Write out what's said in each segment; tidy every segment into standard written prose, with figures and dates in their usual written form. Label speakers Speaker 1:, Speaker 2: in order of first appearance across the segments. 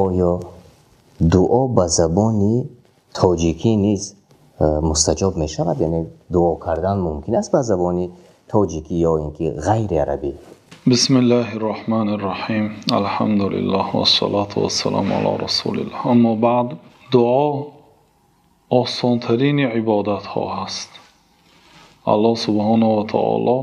Speaker 1: Оё дуо ба забони тоҷикӣ низ мустаҷоб мешавад? Яъне дуо кардан мумкин аст ба забони тоҷикӣ ё ин ки ғайриарабӣ?
Speaker 2: Бисмиллаҳир Роҳманир Роҳим. Алҳамдулиллаҳ вассалоту вассаламу ало расулиллаҳ. Аммо баъд, дуо осонтарин ибодатҳо ҳаст. Аллоҳ субҳонаҳу ва таъоло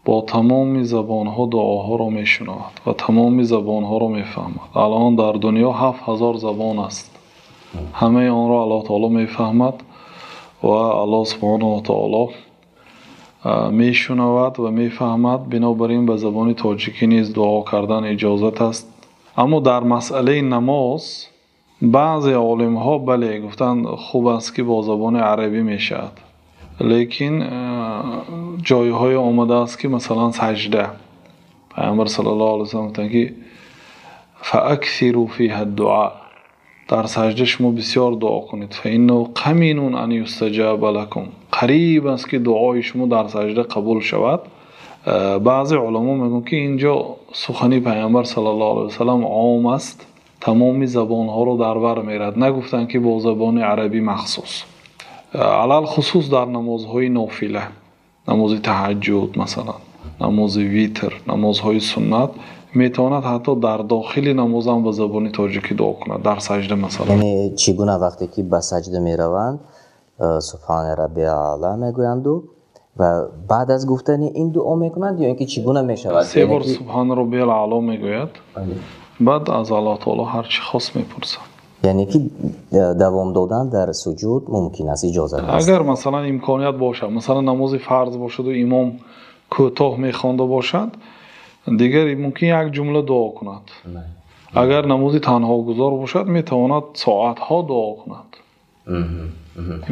Speaker 2: бо тамоми забонҳо дуоҳоро мешунавад ва тамоми забонҳоро мефаҳмад. Алон дар дунё 7000 забон аст. Ҳамаи онро Аллоҳ таъоло мефаҳмад ва Аллоҳ субҳонаҳу ва таъоло мешунавад ва мефаҳмад. Бинобар ин ба забони тоҷикӣ низ дуо кардан иҷозат аст. Аммо дар масъалаи намоз баъзе олимҳо бале гуфтанд, хуб аст ки бо забони арабӣ мешавад, лекин ҷойҳое омадааст ки масалан саҷда, Паёмбар саллаллоҳу алайҳи васаллам гуфтанд ки фааксиру фиҳа дуо, дар саҷда шумо бисёр дуо кунед, фаиннаҳу қаминун ан юстаҷоба лакум, қариб аст ки дуои шумо дар саҷда қабул шавад. Баъзе уламо мегӯянд ки инҷо сухани Паёмбар саллаллоҳу алайҳи васаллам ом аст, тамоми забонҳоро дар бар мегирад, нагуфтанд ки бо забони арабӣ махсус, алалхусус дар намозҳои нофила, намози таҳаҷҷуд масалан, намози витр, намозҳои суннат метавонад ҳатто дар дохили намоз ҳам ба забони тоҷикӣ дуо кунад, дар саҷда масалан.
Speaker 1: Яъне чӣ гуна вақте ки ба саҷда мераванд, Субҳана раббиял аъло мегӯянд ва баъд аз гуфтани ин дуо мекунанд ё инки чӣ гуна мешавад?
Speaker 2: Се бор Субҳана раббиял аъло мегӯяд, баъд аз Аллоҳ таъоло ҳар чӣ хост мепурсад.
Speaker 1: Яъне ки давом додан дар суҷуд мумкин аст, иҷоза аст.
Speaker 2: Агар масалан имконият бошад, масалан намози фарз бошад ва имом кӯтоҳ мехонда бошад, дигар мумкин як ҷумла дуо кунад. Агар намози танҳогузор бошад, метавонад соатҳо дуо кунад.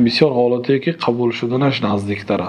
Speaker 2: Бисёр ҳолате ки қабул шуданаш наздиктар аст.